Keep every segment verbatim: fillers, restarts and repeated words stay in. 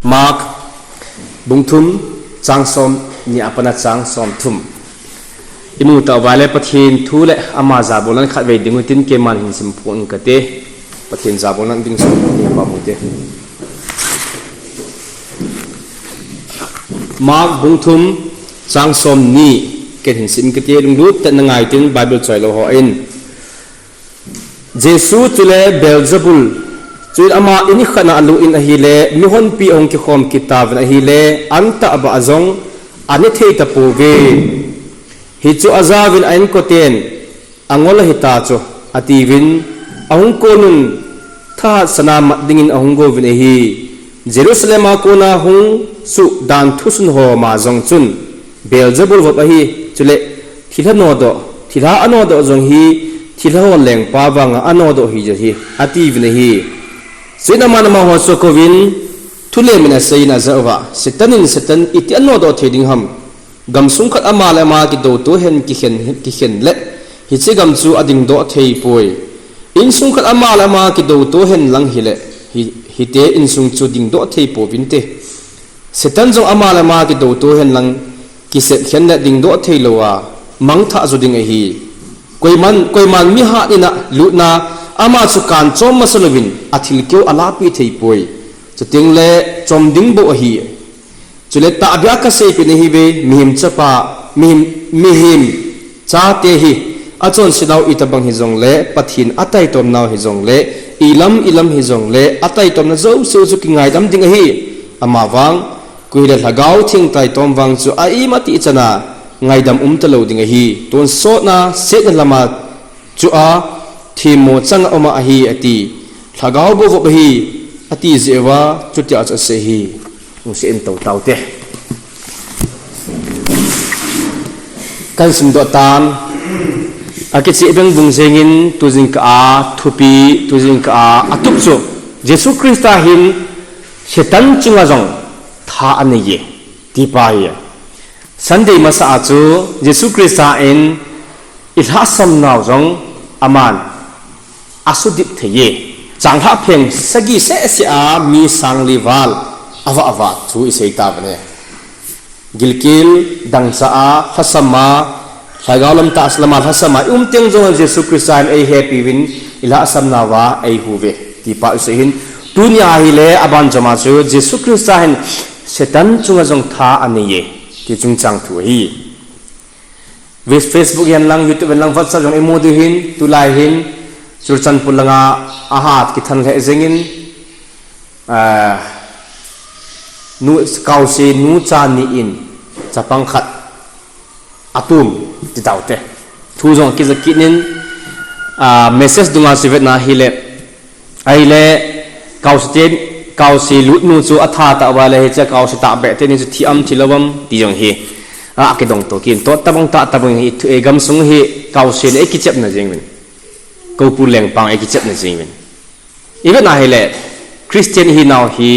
Mark bung thum, chang som ni a pat a chang som thum. Imu tauva le Pathen thu le ama jabolna khatvei ding utin keiman hin simphong kate. Pathen jabolna ding som ni a pat ute. Mark bung thum, chang som ni, ken hin sim kate, lunglut tah in ngai tin Bible choi lou hon. Jesu chule Beelzebul, chuin ama in khat a alut in ahile, mihonpi ahung kikhom kit tauvin ahile, an tahbeh jong ane thei tapouve. Hichu ajauvin a inkoten, angol ahita chu, atiuvin, ahung konun, thahatsahna mat dingin ahung gouvin ahi. Jerusalem a kona hung suhdan thusun ho ma jong chun, Beelzebul vop ahi, chule, thilha nodoh, thilha anodoh jong hi, thilha ho lengpa vanga anodoh ahi jeh hi, atiuvin ahi. Chuin aman amaho chu akouvin, thu le min aseiyin ajah uva, Satan in Satan iti anodoh thei ding ham? Gamsung khat ama le ama kidouto hen kikhen, kikhen le, hiche gam chu adingdoh thei poi. Insung khat ama le ama kidouto hen lang hile, hi, hiti insung chu dingdoh thei pouvinte. Satan jong ama le ama kidouto hen lang kisep khen le dingdoh thei lou a, mangthah jo ding ahi. Koiman, koiman mihat in alutna, ama chu kan chom masa louvin, athilkeo alahpeh thei poi. Chuteng le chom ding bou ahi. Chule tahbeh a kaseipeh nahiuve, mihem chapa, mihem, mihem chate hi, achonsetnau itobang hijongle, Pathen ataitomnau hijongle, ilam, ilam hijongle, ataitomna jouse chu kingaidam ding ahi. Amavang, koi hile Lhagao Theng taitom vang chu a imatih chana ngaidam um talou ding ahi. Tonsotna, setna lama chu a themmo chang a um ahi ati. Lhagao bouvop ahi, ati jeh uva, chutia chu asei ahi. Lungset in tou taute. Kahin simdoh tan, akicheh beng bung jengin, tujingkah a thupi, tujingkah a atup chu, Jesu Christa hin Satan chunga jong tha aneiye, ti pa hi. Sunday masa a chu Jesu Christa in ilhahsamnau jong aman asudip theiye. Changlhah pheng sagi sehseh a mi sang li val avah avah thu isei tauvin ahi. Gilkel dangchah a, lhasam a, lhagao lam tahsa lama lhasam a i um teng jong Jesu Christa in eihepiuvin ilhahsamnauva eihuve, ti pa isei hin. Tunia hile aban joma chu Jesu Christa hin Satan chunga jong tha aneiye, ti chungchang thu ahi. Face-, Facebook hihen lang, YouTube hihen lang, WhatsApp jong imu diu hin, tulai hin, Churachandpur langa ahat kithan lheh jengin, ah, nu, kaose nu cha ni in, chapang khat atum, ti taute. Thu jong kija kit in, ah, message dunga chu vetna hile, ahile, kaose ten, kaose lutnu chu atha tah uva le hiche kaose tahbeh teni chu thi am thi lou am ti jong hi. Akidong to kin to tabang tah tabang hi thu, eh, gamsung hi kaose le eikichepna jeng uvin. Kopu lengpang eikichepna jeng uvin. Ivetna hile, Christian ihinau hi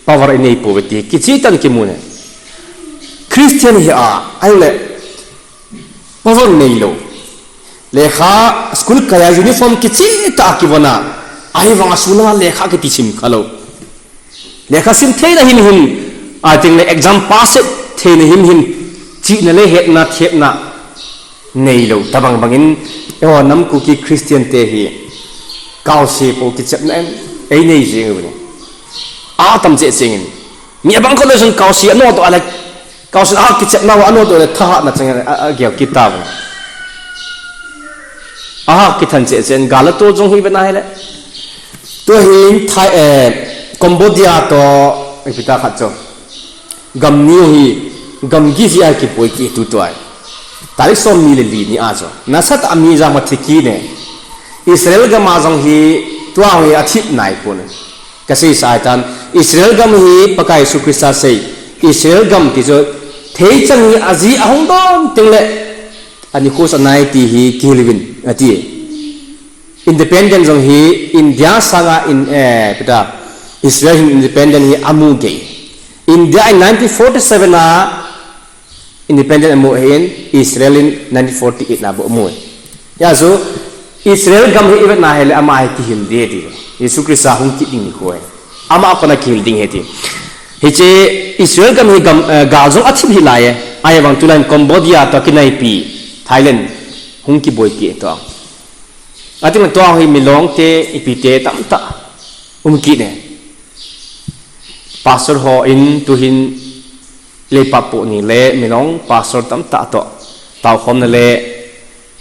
power inei pouve ti kicheh tah in kimu ne. Christian hi a, ahile, power neilou. Lekha school kaiya uniform kicheh tah a kivon a, ahivanga school a lekha kiti sim khalou. Lekha sim theina himhim, ating le exam pass theina himhim, chihna le hetna thepna neilou. Tabang bangin, eiho nam Kuki Christian te hi, kaose po kichepna em, einei jeng uvin. Atam cheh chengin. Mi abang kho le jong kaose anodoh a le, kaose a kichepnauva anodoh le thahatna chang a, a, agel kit tauvin. Aha kithan cheh cheh in gal ato jong hi vetna hile. Tua hin Thai, eh, Cambodia to, eh, ipi ta khat chu. Gam ni hi, gamgi jeh a kipoi kit tu tua. Tarik som ni le li ni a chu. Nasatah a mi jama thi kit ne. Israel gam a jong hi, tua hi athip nai pon. Kasei sa ahitan, Israel gam hi Pakai Jesu Christa sei, Israel gam ti chu theichang hi aji ahung don teng le, ani khos anai ti hi kihil uvin, ati. Independent jong hi India sanga in, eh, ipi ta, Israel hin independent hi amu gei. India in nineteen forty-seven a, Independent amu ahin, Israel in nineteen forty-eight na bou amu. Hijeh chun, Israel gam hi ivetna hile ama hi kihil ding ahi ti. Jesu Christa hung kit ding nikho ahi. Ama a kona kihil ding ahi ti. Hiche Israel gam hi gam, eh, gal jong athip hi lai e. Ahivang tulai Cambodia toh kinaipi Thailand hung kiboipi toh. Ating toh hi milong te, ipi te tamtah um kit e. Pastor ho in tuhin leipa pu ni le milong pastor tamtah toh tao khom na le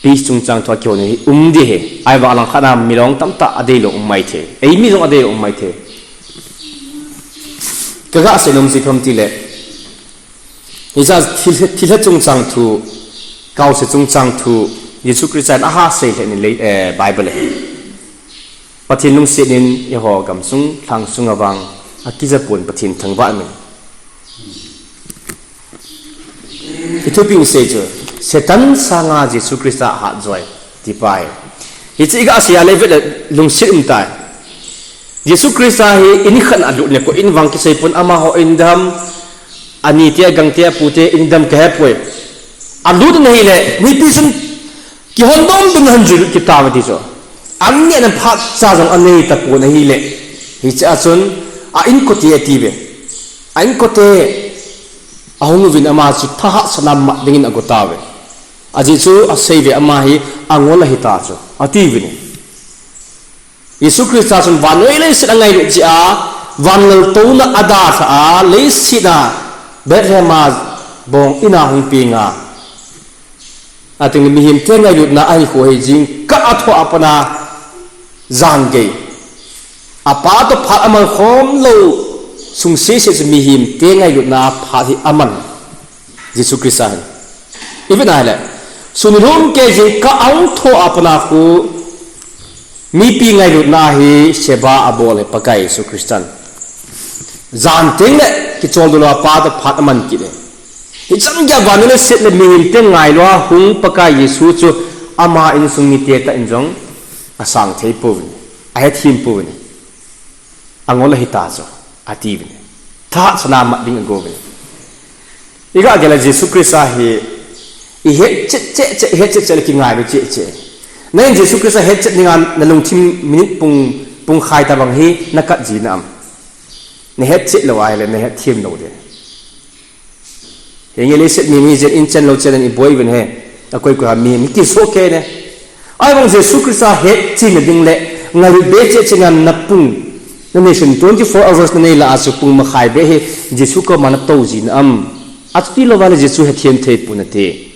peace chungchang thu a kihou na hi um ding ahi. Ahivang alang khat a milong tamtah adeilou um maithei. Eimi jong adeilou um maithei. Ka ga sei nom chu ipi ham tile, hiche thil, thilha chungchang thu, kaose chungchang thu, Jesu Christa in aha sei lheh ni le, eh, Bible ahi. Pathen lungset in eiho gamsung, lhangsung a vang akija pon, Pathen thangvah in. Ithupi u sei chu, Satan sanga Jesu Christa ahat joi, ti pa hi. Hiche iga sei a le vet le lungset um tai. Jesu Christa hi in khat a alut le koi in vang kisei pon, amaho in dam, ani te, agang te, apu te, in dam kahe poi. Alut na hile, mipi chun kihondom ding ahin jui lut kit tauve ti chu. An neh na phat cha jong anei tapon ahile. Hiche a chun, a inkote ati ve. A inkote ahung uvin ama chu thahat sana mat dingin ago tauve. Ajeh chu asei ve ama hi angol ahi ta chu. Ati uvin. Jesu Christa chun vannoi leiset angailut jeh a, van laltouna adalha a, leiset a Bethlehem a bong in a hung peng a. Ating mihem te ngailutna ahi kho hi jingkah a thoh a pat a jan gei. Apa toh phat aman khom lou sung sese chu mihem te ngailutna a phat hi aman. Jesu Christa hin. Ipi na le. Sun lhum kei jingkah a hung thoh a pat a khu mipi ngailutna hi seba abol hi Pakai Jesu Christan. Jan teng le kichol dol a apa toh phat aman kit e. Hichan geiya vannoi leiset le mihem te ngailua hung Pakai Jesu chu ama insung mite tah in jong asang thei pouvin, ahethem pouvin. Angol ahi ta chu, ati uvin. Thahat sana mat ding ago uvin. Iga gel a Jesu Christa hi, ihet chet chet chet, ihet chet chet le kingailu chet chet. Nahin Jesu Christa hetchet dinga nalungthim minute pung, pung khai tabang hi nakat ji nam. Nahetchet lou ahile, nahethem lou ding. Hinge leiset mi, mi jen in chen lou chen in iboi uvin he. Akoi koi ha mi, mi kiso kei ne. Ahivang Jesu Christa hetchetna ding le, ngailut be chet chet na napung. Na nation twenty-four hours nanei lah a chu pung makhai be hi Jesu koma natou ji nam. Achuti lou vale Jesu hethem thei pon nate.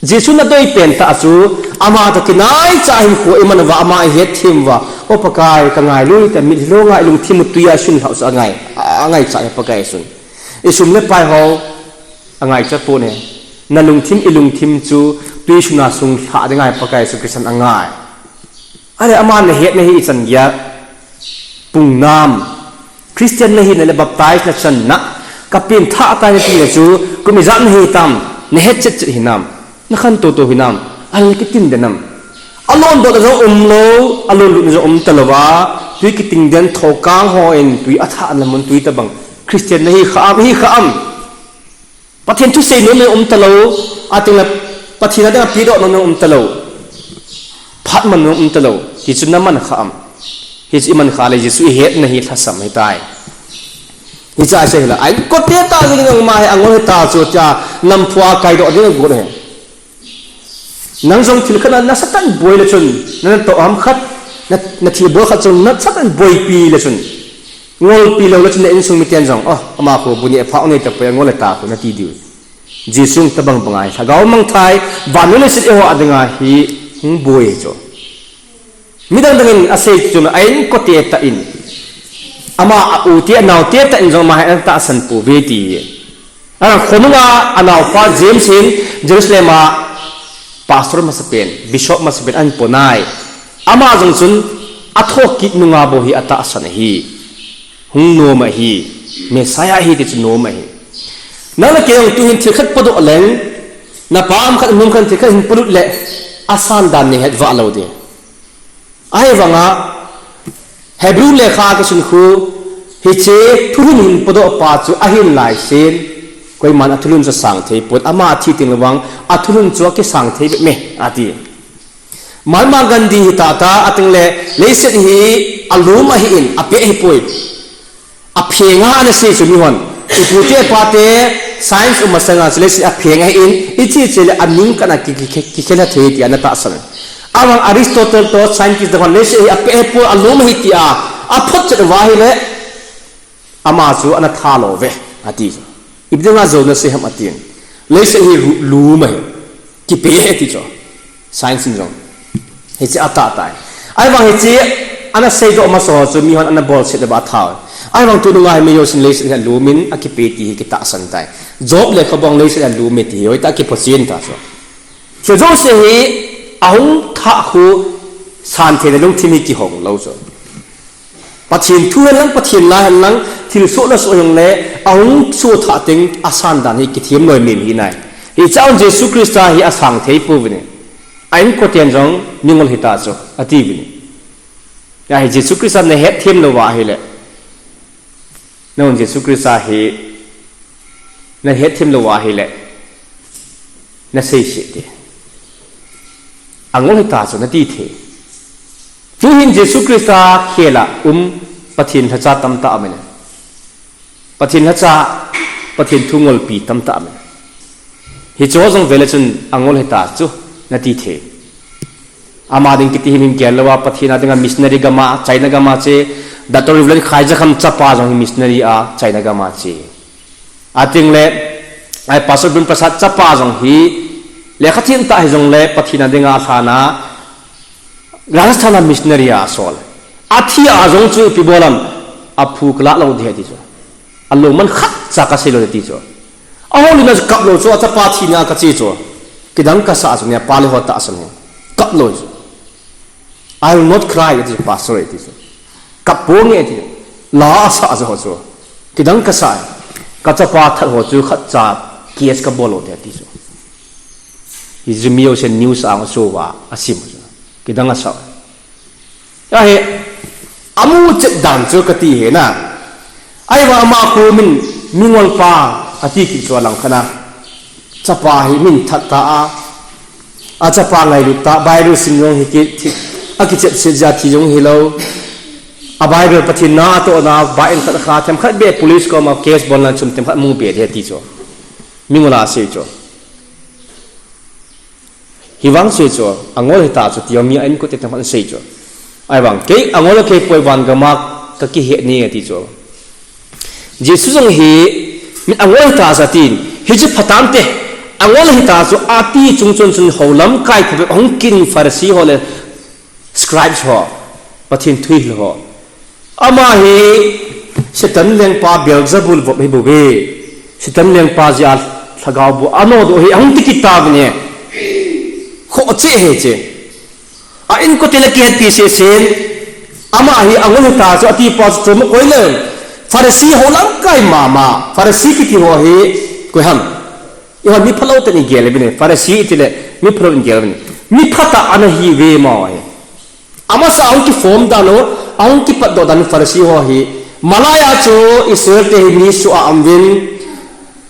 Jesu nadei pen tah chu, ama toh kinaicha hinkho iman uva, ama ihethem uva, O Pakai, kangailut tah, mitlhi lou ngai lungthim u tui a sun lhau chu angai, angaicha hi Pakai sun. Isum le pai ho, angaicha pon e. Nalungthim, ilungthim chu, tui sun a sunglhah ding ahi Pakai Jesu Christan angai. Ahile ama nahetna hi ichan geiya pung nam. Christian nahina le baptize nachanna. Kapengthah tai nati le chu kum ijat nahi tam. Nahetchet chet hinam. Nakhantou tou hinam. Ahile kiting den nam. Alon dotna jong umlou, alon lutna jong umtalou va. Tui kiting den thokang hon tui athah na mun tui tabang. Christian nahi kham, hi kham. Pathen thusei nom jong umtalou, ating le Pathen a dinga pedoh nom jong umtalou. Phat man jong umtalou. Ti chu naman kham. Hichu iman kha le Jesu ihetna hi lhasam ahitai. Hiche a sei hila. Ainkote tah jong jong ama hi angol ahi ta chu tia namphu a kaidoh ding agot ahi. Nang jong thil khat na, nasatah in boi le chun, na, natoh ham khat, na, nathilbol khat chun, nasatah in boipi le chun. Ngolpi lou le chun na insung miten jong, oh, ama khu bu neh pha u nei tapoi, angol ahi ta khu nati diu. Jesu tabang bang ahi, lhagao mangthai, vannoi leiset eiho a dinga hi hung boi chu. Midang dang in asei chu, ainkote tah in. Ama a u te, anao te tah in jong ama hi atahsan pouve ti. Akhonunga anaopa James hin Jerusalem a pastor masapen, bishop masapen ahin ponai. Ama jong chun athoh kit nunga bou hi atahsan ahi. Hung nom ahi. Messiah ahi ti chu nom ahi. Nang le kei jong tuhin thil khat podoh leng, napa um khat, um khat thil khat hin polut le, asan dan neihet vah lou ding. Ahivanga, Hebrew lekha kisun khu, hiche thulhun hin podoh pa chu ahin laisen, koiman athulhun chu asang thei pon, ama athi teng le vang, athulhun chu akisang thei bep me, ati. Mahatma Gandhi hi tata, ating le, leiset hi alom ahin, apeh ahipoi. Aphenga ana sei chu mihon. Ipu te ipa te science um masanga chu leiset aphenga in, ichi che le aning kana ki, ki, ki, kikhel thei ti ana tahsan. Ahivang Aristotle to scientist te hon leiset hi aphe po alum hi ti a, aphot chet uva ahile, ama chu ana tha lou ve, ati. Ipi dinga jou na sei ham atin. Leiset hi ru-, lum ahi. Kipe ahi ti chu. Science in jong. Hiche atah tai. Ahivang hiche ana seidoh masa ho chu mihon ana bolset le ba tha. Ahivang tunung a hi mi jousen leiset hi alum in akipe ti hi kitahsan tai. Job lekhabu a leiset alum e ti hi hoitah a kiphotchen ta chu. Thil jouse hi ahung thah khu san theina lungthim hi kihong lou chu. Pathen thu hen lang, Pathen la hen lang, thil soh le soh jong le, ahung soh thah teng asan dan hi kithem loi mem hi nai. Hichea Jesu Christa hi asang thei pouvin. A inkoten jong mingol hita chu, ati uvin. Ahi Jesu Christa na hetthem lou va ahile. Nang Jesu Christa hi na hetthem lou va ahile. Na sei se te. Angol hita chu nati thei. Tuhin Jesu Christa khela um Pathen lhacha tamtah aum e. Pathen lhacha, Pathen thu ngolpi tamtah aum e. Hicheho jong vele chun angol hita chu nati thei. Ama ding kiti hi min gel louva Pathen a dinga missionary gama, China gama che, Doctor Reverend Khai Jakham chapa jong hi missionary a China gama che. Ating le, ai Pastor Bun Prasad chapa jong hi, lekha thim tah hi jong le, Pathen a dinga lhana, Rajasthan a missionary a sol. Athi a jong chu ipi bol am, aphu kala lou ding ahi ti chu. Alungman khatcha kasei lou ding ahi ti chu. Ahou lina chu kap lou chu, achapa thina kache chu. Kidang kasa chu, nia pa le ho tahsan ho. Kap lou chu. I will not cry, ati chu, pastor ati chu. Kap ponge ati chu. La asa chu ho chu. Kidang kasa. Kachapa that ho chu khatcha case kabol lou ding ahi ti chu. Hi Jimmy Olsen news a chu va asim chu. Kidang asa. Ahi, amu chet dan chu kati hi na. Ahivang ama khu min mingol pa ati kit chu alang khat na. Chapa hi min that ta a. Achapa ngailut ta, Bible sim jong hi ki, thi, akichep se jia thi jong hilou. A Bible Pathen na atoh na, ba in that kha, themkhat beh police koma case bolna chun themkhat mu beh ding ahi ti chu. Mingol a sei chu. Hivang sei chu, angol hita chu, ti jong mi a inkote themkhat in sei chu. Ahivang, kei angol kei poi van gama kakihe ni ati chu. Jesu jong hi, mi angol hita chu atin, hichu phatante, angol hita chu ati chung chun chun hou lamkai phabep hung kin Pharisee ho le scribes ho, Pathen thuhil ho. Ama hi Satan lengpa Beelzebul vop hi bou ve. Satan lengpa jeh a lhagao bu anodoh hi ahung ti kit tauvin e. Khoh cheh hi che. A inkote le kihetpi sesen. Ama hi angol hita chu ati pa chu chom koi le. Pharisee ho lamkai mama. Pharisee kiti ho hi koi ham. Eiho mi phalou teni gel uvin e. Pharisee iti le mi phalou in gel uvin e. Mi phatah ana hi ve mo hi. Amasa ahung kiform dan u, ahung kipatdoh dan u Pharisee ho hi. Malaiya chu Israel te hi mi soh a um uvin.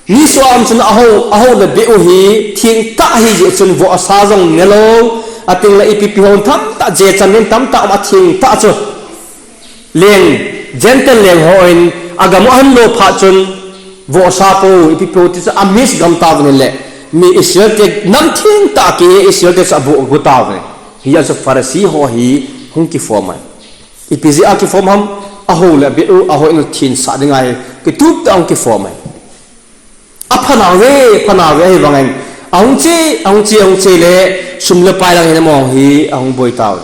Mi soh a um chun ahou, ahou le beh u hi thengtah ahi jeh chun vohsa jong nelou. Ating le ipi pi hon tamtah jechan uvin tamtah um a thengtah chu. Leng, Gentile leng hon, agam u ahin lo phat chun, vohsa pou, ipi pou ti chu a miss gam tauvin le, mi Israel te nam thengtah ki Israel te chu aboh gu tauvin. Hijeh chun Pharisee ho hi hung kiform ahi. Ipi jeh a kiform ham, ahou le beh u, ahou in thensah ding ahi, kitup tah hung kiform ahi. Aphanau ve, phanau ve ahivangin. Ahung che, ahung che, ahung che le, sum le pai lang hin among hi, ahung boi tau.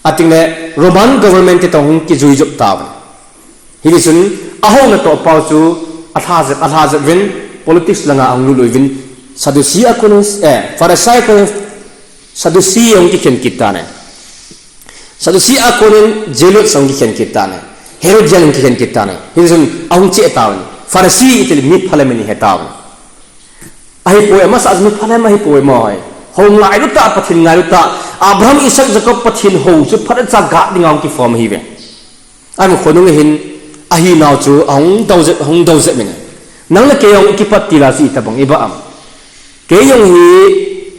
Ating le, Roman government te toh hung kijui jop tau. Hitichun, ahung natoh pau chu, alha jep, alha jep uvin, politics langa ahung lut uvin, Sadducee a konin, eh, Pharisee a konin, Sadducee ahung kikhen kit tan e. Sadducee a konin Zealots ahung kikhen kit tan e. Herodian ahung kikhen kit tan e. Hitichun ahung che tauvin. Pharisee iti le mi phalem in he tauvin. Ahipoi, amasa mi phalem ahipoi mo e. Hou ngailu tah, Pathen ngailu tah. Abraham, Isaac, Jacob Pathen hou chu phatechan gah dinga ahung kiform ahi ve. Ahin khonung hin, ahinau chu, ahung dou jep, ahung dou jep min. Nang le kei jong i kipat til a chu itobang i bah am. Kei jong hi,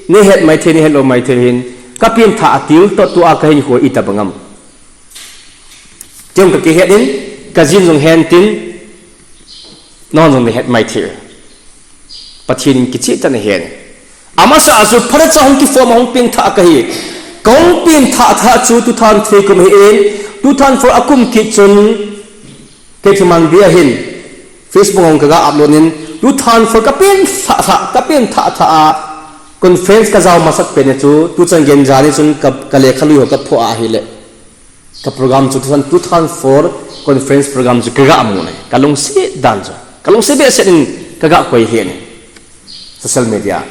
nei het maithei, nei het lou maithei hin, ka pengthah a til toh tua ka hinkho itobang am. Kei jong ka kihet in, Kajin jong hen tin, nahon jong nahet mai thei. Pathen in kicheh tah in ahen. Amasa a chu phatecha hung kiform a hung pengthah kahi. Kahung pengthah thah chu two thousand three kum ahin, two thousand four akum kit chun, kei thumang dia hin Facebook hung kaga upload in, two thousand four kapengthah thah, kapengthah thah a conference kajao masat pen chu, tuchan genjani chun ka, kalekha lui ho kaphoh a ahile. Ka program chu two thousand, two thousand four conference program chu kaga mu ne. Kalungset dan chu. Kalungset behseh in kaga koi ahi ne. Social media.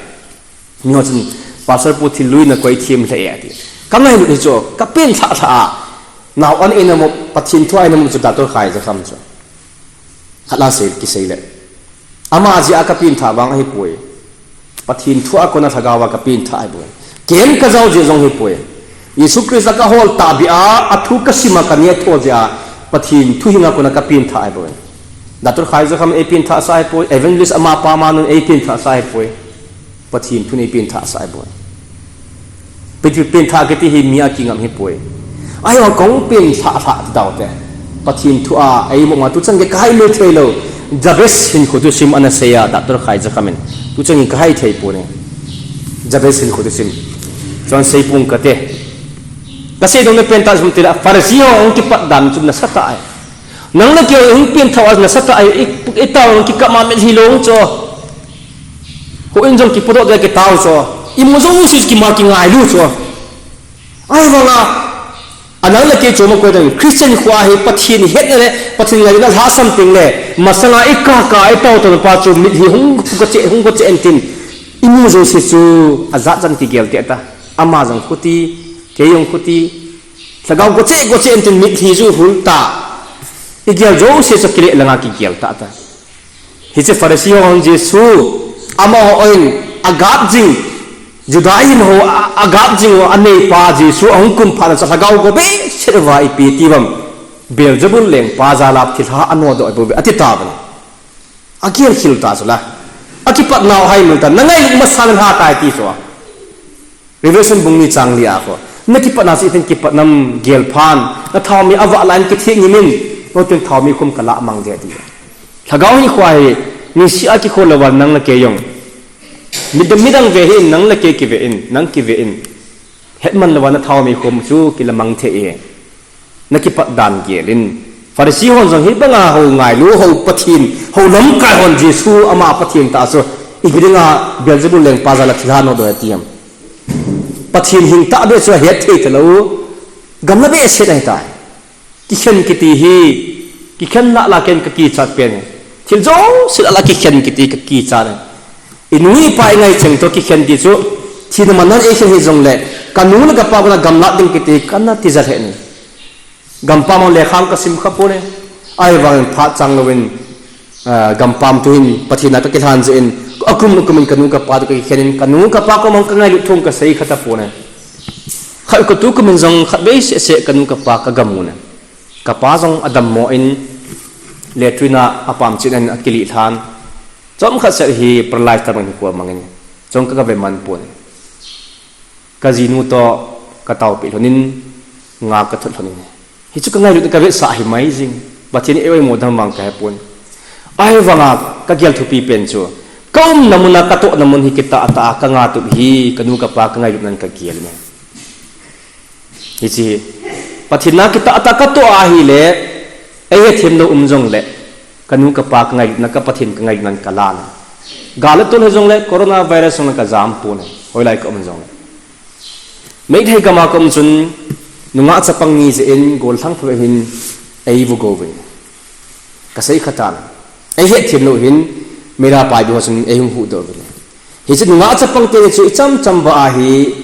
Miho chun, "Pastor pu thil lui nakoi them lheh e," ati. Kangailut hi chu, kapengthah thah a. Nao an eina mo, Pathen thu a eina mo chu Doctor Khaizakham chu. Khat la sei, kisei le. Ama jeh a kapengthah vang ahipoi. Pathen thu a kona lhagao a kapengthah ahipoi. Kem kajao jeh jong ahipoi. Jesu Christa kahol tahbeh a, athu kasim a kaneh tho jeh a, Pathen thu hing a kona kapengthah ahipoi. Doctor Khaizakham eipengthah sah ahipoi, Evangelist amapa Manun eipengthah sah ahipoi. Pathen thun eipengthah sah ahipoi. Pen, pengthah kiti hi mi a kingam ahipoi. Ahivang kahung pengthah thah ti taute. Pathen thu a eimo ma tuchan gei kahai lou thei lou. Jabez hinkho thusim ana sei a, Doctor Khaizakham in. Tuchan gei kahai thei poi ne. Jabez hinkho thusim. Chun sei pong kate. Kasei dong na pen tah sum tila, Pharisee ho hung kipat dan chu nasatah ahi. Nang le kei hung pengthah a nasatah ahi, i, itao kikap ma mitlhi lou chu. Houin jong kipodoh dia kitao chu. Imu jouse chu kima kingailu chu. Ahivanga, anang le kei chu ma koi dang, Christian khoa hi Pathen hetna le, Pathen ngailutna lhasam teng le, masanga ikaka, itaoto pa chu mitlhi hung gocheh, hung gocheh intin. Imu jouse chu, ajat jan kigel tei ta. Ama jong khuti, kei jong khuti. Lhagao gocheh, gocheh intin mitlhi chu hul ta. Igel jouse chu kile langa kigel ta ta. Hiche Pharisee ho hon Jesu, amaho in agap jing, Judaism ho a, agap jing ho aneipa Jesu ahung kum phat na chu lhagao go behseh uva ipi ti uvam. Beelzebul lengpa jal a thilha anodoh bouve ati tauvin. Agel khel ta chu la. Akipatnau hai mun ta, nangailut masa nalha tai ti chu a. Revelation bung ni chang li a kho. Nakipatna chu itin kipat nam gel phan. Nathao mi avah la in kitheh ngim in. Notin thao mi khum kalah mang ding ati. Lhagao hinkho hi, nisih a kikhol louva nang le kei jong. Midang, midang ve hih in, nang le kei kive in, nang kive in. Hetman louva nathao mi khum chu kila mang thei e. Nakipat dan gel in. Pharisee hon jong hibanga hou ngailu, hou Pathen, hou lamkai hon Jesu ama Pathen tah chu. Ipi dinga Beelzebul lengpa jal a thilha anodoh e ti ham. Pathen hing tahbeh chu ahet thei talou. Gamla behseh ahitai. Kikhen kiti hi, kikhen lah lah ken kakichat pen e. Thil jouse lah lah kikhen kiti kakichat e. Inu ipa ingai cheng toh kikhen ti chu, thina man nan eikhen hijongle, kanu le kapa kona gamlat ding kiti kana tija lheh ni. Gampam a lekha kasim kha pon e. Ahivangin phat chang louvin, ah, gampam tuhin Pathen a kakilhan jeh in, akum akum in kanu kapa toh kakikhen in, kanu kapa koma kangailut thu kasei kha tapon e. Khat katu kum in jong khatvei seh seh kanu kapa kagamu ne. Kapa jong adammo in, latrine a apam chin in akilih lhan. Chomkhat seh hi paralyze tabang hi kua mangin. Chong kagave man pon e. Kajinu toh kataopi lhonin, nga kathot lhonin. Hichu kangailutna kavetsah hi mai jing. Pathen in eioimo dang vang kahe pon. Ahivanga kagel thupi pen chu, kaumna mun a katohna mun hi kitah tah a kanga tup hi, kanu kapa kangailutnan kagel ne. Hiche hi, Pathen a kitah tah a katoh ahile, eihethem lou um jongle, kanu kapa kangailutna, ka Pathen kangailutnan kalan. Gal le tol hijongle, coronavirus jongle kajam pon e, hoilai kaum jongle. Meitei gam a kaum chun, nungah chapang ni jeh in, gollhang phabep hin, eivu go uvin. Kasei kha tan. Eihetthem lou hin, meira paibi ho chun, eihung huhdoh uvin. Hiche nungah chapang teni chu, ichamcham va ahi,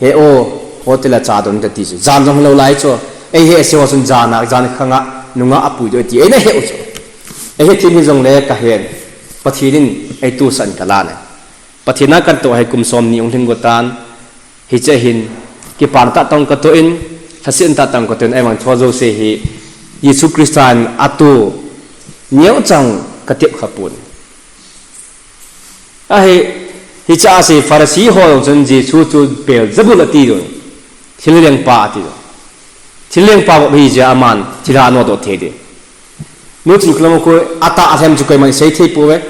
he o, hotel a cha don tati chu. Jan jong hilou lai chu. Eihehse ho chun jan a, jan khanga, nungah apuidoh e ti, eina heu chu. Eihethem hijongle kahen. Pathen in, eitohsah in kalan e. Pathen a katoh hi kum somni hung lhing go tan. Hiche hin, kipana tahtah in katoh in, lhasetna tahtah in katoh in, ahivang thu jouse hi, Jesu Christa in atoh, neocha katep kha pon. Ahi, hiche a chu Pharisee ho jong chun Jesu chu Beelzebul ati jong, thil lengpa ati jong. Thil lengpa vop ahijeh a aman, thilha anodoh thei ding. Nu chun kilom ko ata a hem chu koiman sei thei pouve.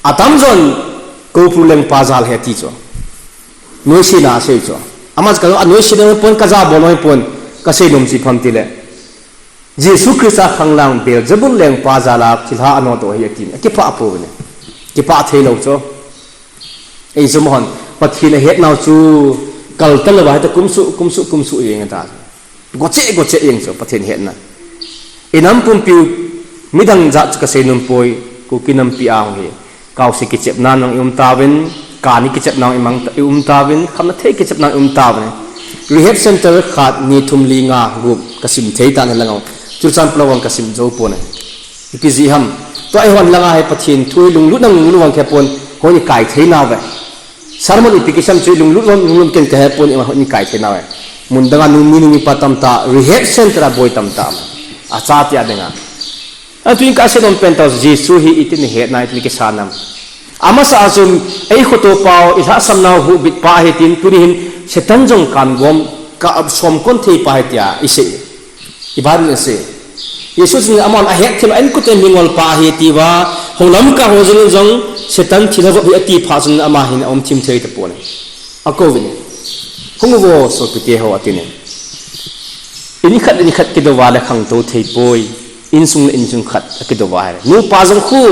Atamjon Koupru lengpa jal ahi ti chu. Noise na sei chu. Ama chu ka noise na pon ka ja bol noi pon ka sei nom chu ipi ham tile. Jesu Christa khanglang Beelzebul lengpa jal a thilha anodoh ahi ati. Kipah pouve. Kipah thei lou chu. Ei chu mahon Pathen ahet nau chu kal ta lou va heta kumsuh, kumsuh, kumsuh jeng ta. Goche, goche jeng chu Pathen hetna. Inam pumpiu midang jat chu ka sei nom poi, Kuki nampi a hung hi. Kaose kichepna nang i um tauvin, kani kichepna nang i mang ta, i um tauvin, khamna thei kichepna nang i um tauvin. Rehab center khat ni thum li nga gup ka sim thei ta na lang au. Churachandpur a vang ka sim jou pon e. Ipi jeh ham. Tua eihon langa hi Pathen thu hi lunglut nang lunglut vang khe pon hon i kai thei nauve. Sermon ipi kisam chu lunglut lom, lunglut ken kahe pon, ima hon i kai thei nauve. Mun danga nung mi nung mipa tamtah, rehab center a boi tamtah. Achate a dinga. Atun ka sei nom pen tah Jesu hi itin ahet nai, itin kisan nam. Amasa a chun, ei khoto pau, i lhahsam nau huhbit pa ahi tin, tuni hin Satan jong kan gom, ka som kon thei pa ahi tia, i sei. I Bible in asei. Jesu chun amahon ahet thim a, en kute mingol pa ahi tia, hou lamkai ho jong in jong Satan thilha vop hi ati phat chun ama hin aum thim thei tapon e. Akouvin. Hung uvo sopite ho atin e. In khat in khat kidou va le khangtou thei poi. Insung le insung khat akidou va le. Nupa jong khu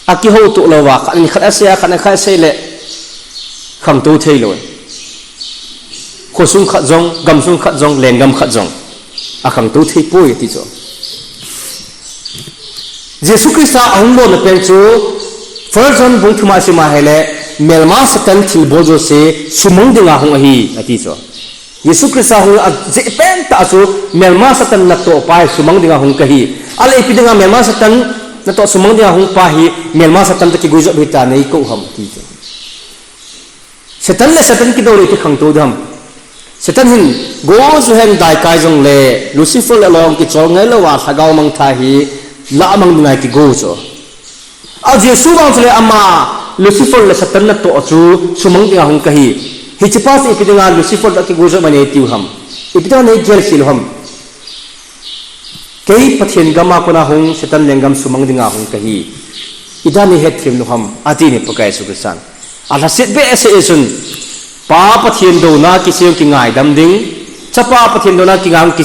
akihou to lou va, khat in khat asei a, khat in khat asei le khangtou thei lou e. Khosung khat jong, gamsung khat jong, lenggam khat jong akhangtou thei poi ati chu. Jesu Christa ahung bolna pen chu First John bung thum a sim a ahile, melma Satan thilbol jouse sumang dinga hung ahi ati chu. Jesu Christa hung a jeh pen tah chu melma Satan natoh pa hi sumang dinga hung kahi. Ale ipi dinga melma Satan natoh sumang dinga hung pa hi melma Satan toh kiguijop hita nei kou ham ati chu. Satan le Satan kidou le ipi khangtou ding ham. Satan hin go chu hen daikai jongle Lucifer le aloi kichol ngai lou a lhagao mangthah hi lah mang dinga kigo chu. A Jesu vang chule ama Lucifer le Satan natoh chu sumang dinga hung kahi. Hiche pa chu ipi dinga Lucifer toh kiguijop mai nei tiu ham. Ipi dinga nei gel khel u ham. Kei Pathen gama kona hung Satan lenggam sumang dinga hung kahi. Idan nei hetthem lou ham, ati ne Pakai Jesu Christan. Alhaset behseh e chun, Pa Pathen douna kisei jong kingaidam ding, Chapa Pathen douna kingai ki,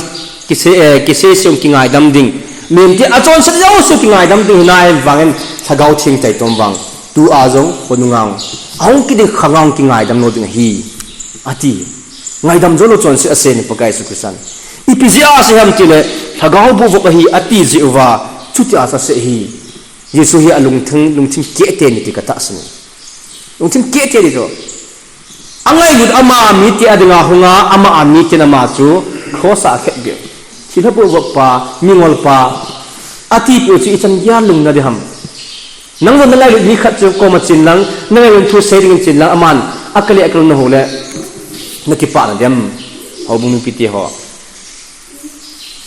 kisei, eh, kisei jong kingaidam ding. Mihemte achonset jouse kingaidam ding, hinai vangin Lhagao Theng taitom vang. Tua jong khonunga jong, ahung kit ding khanga jong kingaidam lou ding ahi, ati. Ngaidam jou lou chonset asei ne Pakai Jesu Christan. Ipi jeh a asei ham tile, Lhagao boh vop ahi ati jeh uva, chutia asei ahi. Jesu hi alungthim, lungthim keh teni ti katahsan e. Lungthim keh teni chu. Angailut ama mite a dinga hunga, ama a miten ama chu cross a akhetbeh. Thilha boh vop pa, mingol pa, atipeh u chu ichan geiya lungna ding ham. Nang jong nangailut mi khat chu koma chen lang, nangailut thu sei dingin chen lang, aman akale akal nahou le, nakipah na dem. Houbung mipite ho.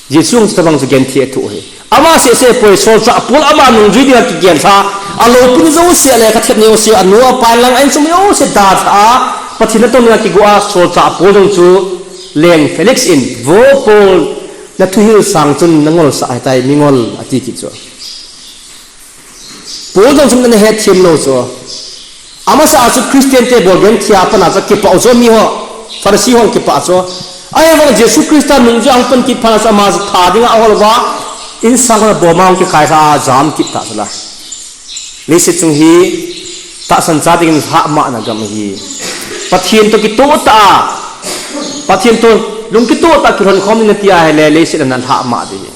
Jesu jong chutabang chu genthei athoh ahi. Ama sehseh poi, solchah Paul ama nungjui dinga kigenlha, aloupina jouse, alekhathep na jouse, anu apa lang, a insung jouse dalha a, Pathen natong dinga kigo a, solchah Paul jong chu leng Felix in, Vo Paul, nathuhil sang chun nangolsah ahitai, mingol, ati kit chu. Paul jong chun ana hetthem lou chu. Amasa a chu Christian te bol genthei a pat a chu akipah u chu miho, Pharisee ho kipah chu. Ahivang Jesu Christa nungjui ahung pan kit phat a chu ama chu that dinga ahol uva, insang hon a boma hung kikhailha a jam kit ta chu la. Leiset chung hi tahsan cha dingin lhahmahna gam ahi. Pathen toh kitoh tah a, Pathen toh lung kitoh tah a kilhon khom ding nati ahile leiset a nalhahmah ding ahi.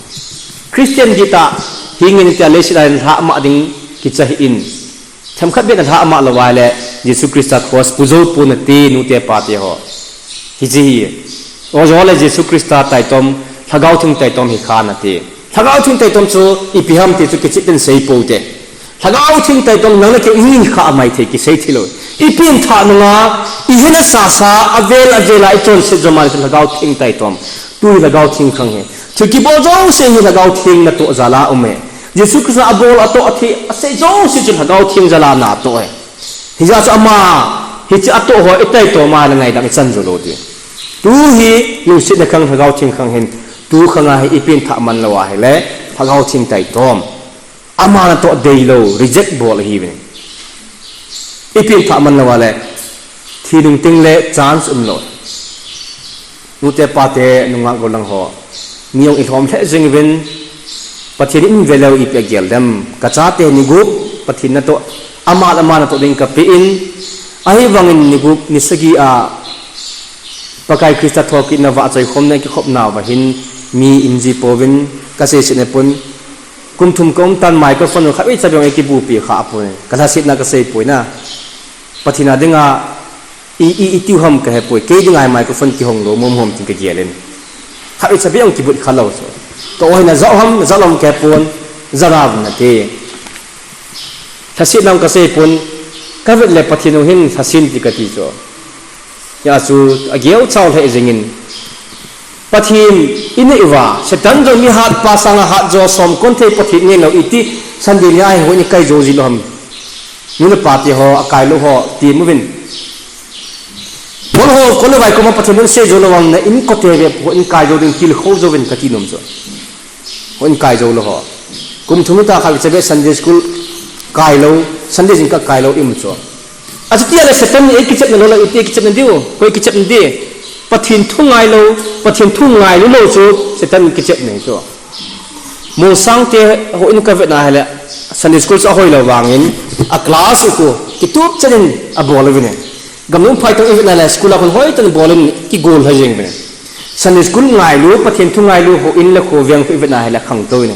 Christian dihtah hing in tia leiset a nalhahmah ding kicha hih in. Themkhat beh nalhahmah lou ahile Jesu Christa cross pu jou pon nate nute pate ho. Hiche hi. Ojole Jesu Christa taitom, Lhagao Theng taitom hi kha nate. Lhagao Theng taitom chu ipi ham ti chu kicheh ten sei pou te. Lhagao Theng taitom nang le kei i ngin kha amai thei kisei thei lou. I pengthah nunga, i hina sasa, avel avel a i chonset jo male chu Lhagao Theng taitom. Tu hi Lhagao Theng khang ahi. Thil kibol jouse hi Lhagao Theng natoh jal a um ahi. Jesu Christa abol atoh athei asei jouse chu Lhagao Theng jal a natoh ahi. Hijeh chun ama, hiche atoh ho i taitom a le ngaidam i chan jou lou ding. Tu hi lungsetna khang Lhagao Theng khang ahin, tu khang a hi i pengthah man lou ahile, Lhagao Theng taitom. Ama natoh deilou, reject bol ahiuvin. Ipi ham itha man lou a le, thi nung teng le chance umlou. Nute pate, nungah golhang ho, mi jong ilhom lheh jeng uvin, Pathen in ve leu ipi agel dem. Kachate ni gup Pathen natoh, ama le ama natoh ding kapeh in, ahivangin ni gup ni sagi a Pakai Christa thokitna vahchoi khomna kikhopna uva hin mi um ji pouvin, kaseiset na pon. Kum thum kaum tan microphone khatvei cha beh jong eikibupi kha pon. Kalhasetna kasei poi na. Pathen a dinga i, i, itiu ham kahepoi. Kei dinga microphone kihong lou mong mong tin kagel in. Khatvei cha beh jong kibut khalou chu. Ka-oi na jao ham, jao lou ham kahepon, jao nante. Lhasetna jong kasei pon, kavet le Pathen jong hin lhasen ti kati chu. Hijeh chun agel chau lheh jengin. Pathen inei uva, Satan jong mi hatpa sanga hatjo som kon thei Pathen inei lou iti, Sunday nia hi houin ikai jou ji lou ham. Nu le pa te ho, akai lou ho, ti uvin. Bol ho, kol le vai koma Pathen in sei jou lou vang na in kote ve, houin kai jou ding tilkhou jouvin kati nom chu. Houin kai jou lou ho. Kum thum hita kha icha beh Sunday school kai lou, Sunday jing kakai lou i um chu. Achuti a le Satan in eikichepna lou le, iti eikichepna diu, koi kichepna di. Pathen thu ngai lou, Pathen thu ngailu lou chu Satan in kichepna ahi chu. Molsang te houin kavetna hile, Sunday school chu ahoi lou vangin, a class u khu kitup chan in abol uvin. Gamnung phaitong ivetna le school a khun hoitah in bol in kigol lha jeng uvin. Sunday school ngailu, Pathen thu ngailu, houin le khoveng khu ivetna hile khangtou in.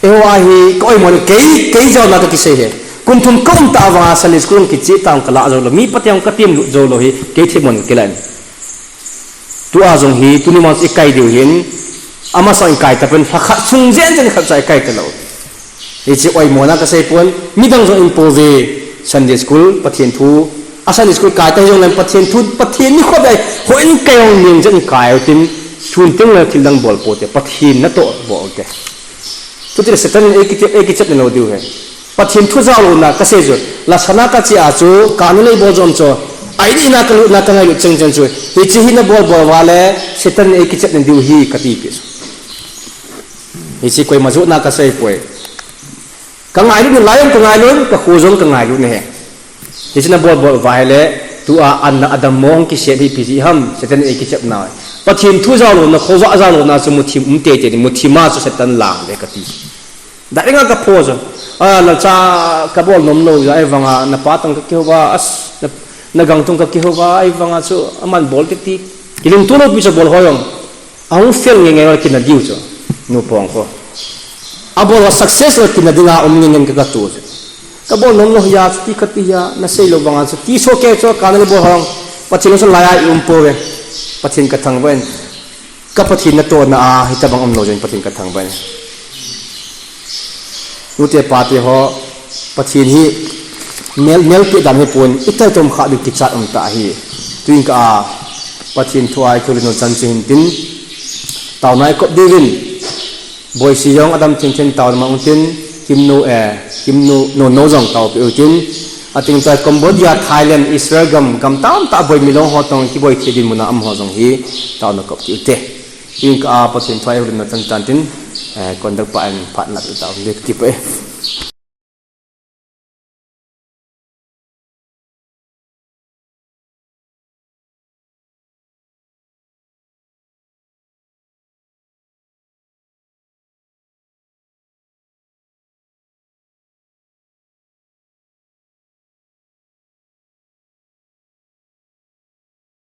Eiho a hi ka-oimo na, kei, kei jao na kakisei e. Kum thum kaum tah vanga Sunday school jong kicheh tah jong kalah jou lou. Mi pate jong katem lut jou lou hi, kei themmo in kakilah in. Tua jong hi, tuni man ikai diu hin, amasang ikai tapon, lha khat sung jen jen khat cha ikai talou. Hiche oimo na kasei pon, midang jong in pouve, Sunday school, Pathen thu, a Sunday school kai ta hijong leng Pathen thu, Pathen nikho beh houin kai jong ning jen kai u tin, sun teng le thil dang bol poute, Pathen natoh bol te. Chuti le Satan in eikichep, eikichepna lou diu ahi. Pathen thu jao louna kasei chu, lasana kache a chu, kana lei bol jom chu, a in ina kalutna kangailut cheng cheng chu, hiche hi nabol bol uva le, Satan in eikichepna diu ahi kati pi chu. Hiche koima jotna kasei poi. Kangailut nalai jong kangailut, kakho jong kangailut ahi. Hiche nabol bol uva hile, tua an na adam mong kisem hi ipi jeh ham, Satan in eikichepna. Pathen thu jao louna, khovah jao louna chu muthim um teitei in, muthim a chu Satan lang le kati. Direct a kapho chu. A, lalcha kabol nom lou jeh a, ahivanga napa toh kakihou va, as, na, nagang toh kakihou va, ahivanga chu aman bol titi. Kilungto lou pi chu bol ho jong. Ahung fail nge nge kina diu chu. Nupong kho. Abol va success lou kina dinga um nge nge kagatu chu. Kabol nom lou hia chu ti kati hia, nasei lou vanga chu. Ti so ke chu kana le bol ho jong. Pathen lungset laiya i um pouve. Pathen kathangvah in. Ka Pathen natohna a, hitabang umlou jeh in Pathen kathangvah in. Nute pate ho, Pathen hi mel, melpi dan hipon, itaitom kha ding kichat um tah ahi. Tuin ka a, Pathen thu a ikihoulimna chan chu hintin, taona ikop diuvin, Boisi jong adam thengthen taona mang utin, Kimnu, eh, Kimnu, no, no jong taopeh utin, ating tua Cambodia, Thailand, Israel gam, gam tamtah boi milong ho toh kiboi thei dinmun a amaho jong hi taona kop kit ute. Tuin ka a Pathen thu a ihoulimna chan chan tin, eh, conduct pa in phat nat u tao, le kipah e.